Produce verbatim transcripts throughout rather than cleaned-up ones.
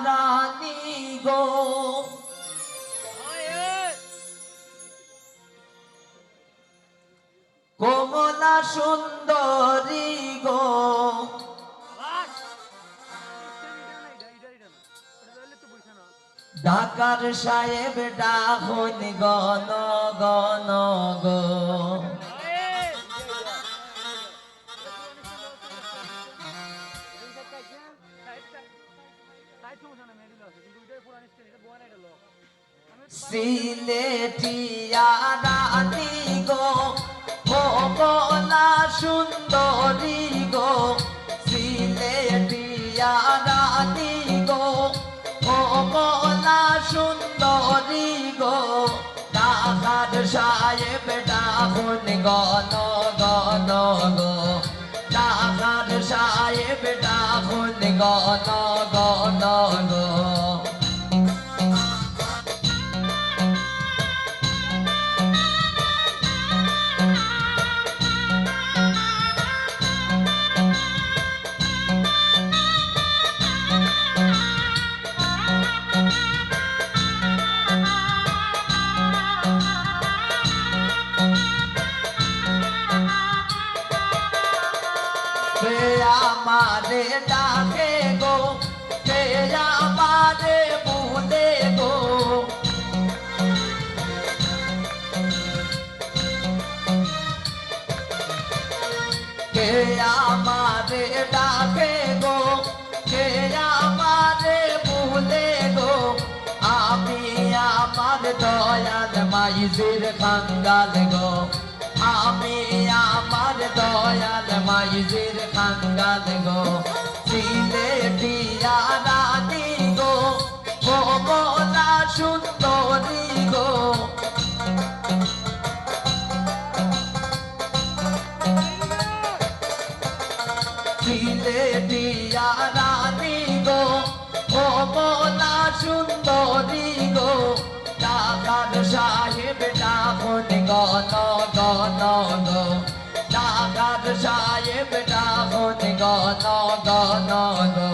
রানী গো, কমলা সুন্দরী গো, ঢাকার সাহেব ডাকুন ঘন ঘন গো। সিলেটিয়া রানী গো, কমলা সুন্দরী গো, সিলেটিয়া রানী গো, কমলা সুন্দরী গো, ঢাকার সাহেব ডাকুন ঘন ঘন গো, ঢাকার সাহেব ডাকুন ঘন ঘন গো। কে আমারে ডাকে গো, কে আমারে বুলে গো। কে আমারে ডাকে গো, কে আমারে বুলে গো, আমি আমার দয়াল মাইজির কাঙ্গাল গো, আমি আমার দয়াল মাইজির কাঙ্গাল গো, সিলেটিয়া রানী গো, কমলা সুন্দরী গো। সিলেটিয়া রানী গো, কমলা সুন্দরী গো, ঢাকার সাহেব ডাকুন ঘন ঘন গো, ঢাকার সাহেব ডাকুন ঘন ঘন গো।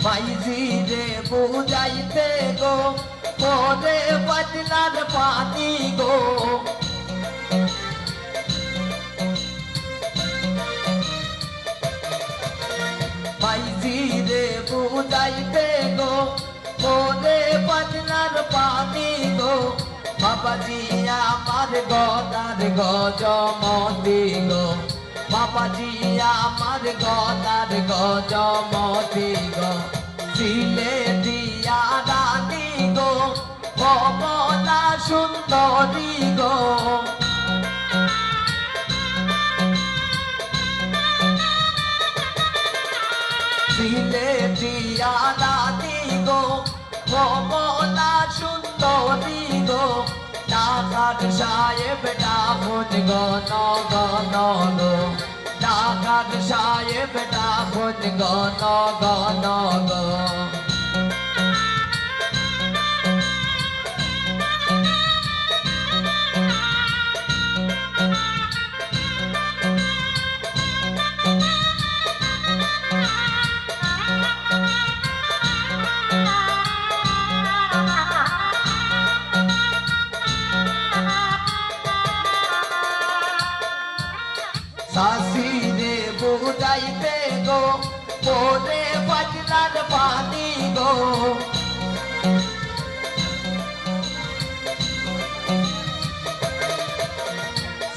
মাইজিরে বুঝাইতে গো, পরে বাদলার পানি গো। মাইজিরে বুঝাইতে গো, পরে বাদলার পানি গো। বাবাজি আমার গদার গজমতি গো, বাবাজি আমার গদার গজমতি গো, সিলেটিয়া রানী গো, কমলা সুন্দরী গো। সিলেটিয়া রানী গো, কমলা সুন্দরী গো, ঢাকার সাহেব ডাকুন ঘন ঘন গো, ঢাকার সাহেব ডাকুন ঘন ঘন গো। চাচিরে বুঝাইতে গো, পরে বাদলার পানি গো।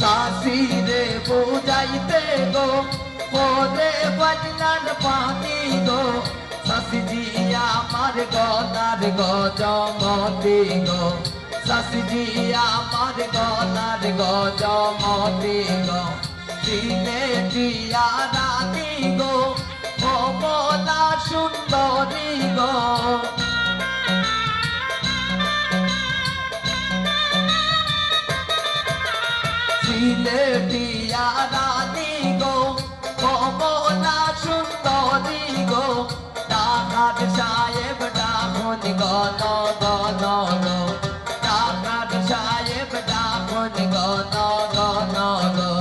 চাচিরে বুঝাইতে গো, পরে বাদলার পানি গো। চাচিজি আমার গদার গজমতি গো, চাচিজি আমার গদার গজমতি গো, সিলেটিয়া রানী গো, কমলা সুন্দরী গো। সিলেটিয়া রানী গো, কমলা সুন্দরী গো, ডাকাত সাহেব ডাকুন ঘন ঘন গো, ডাকাত সাহেব ডাকুন ঘন ঘন গো।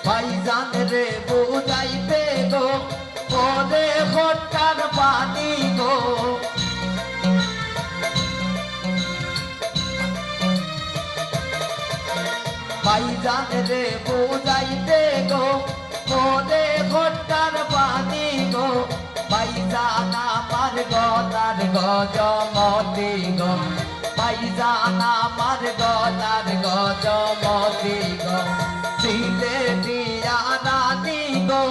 ভাইজান রে বুঝাইতে গো, পরে হঠাৎ পানি গো। ভাইজান রে বুঝাইতে গো, পরে হঠাৎ পানি গো। ভাইজান আমার গলার গজমতি গো, ভাইজান আমার গলার গজমতি গো। সিলেটিয়া রানী গো,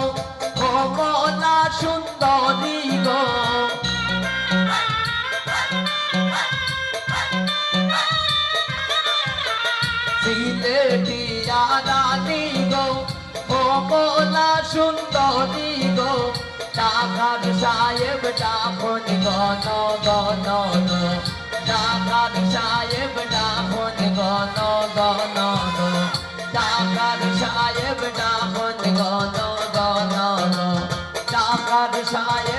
কমলা সুন্দরী গো। সিলেটিয়া রানী গো, কমলা সুন্দরী গো, ডাকাত সাহেব ডাকুন ঘন ঘন গো, ডাকাত সাহেব ডাকুন ঘন ঘন গো, ডাকাত সাহেব ডাকুন ঘন ঘন গো, ডাকাত সাহেব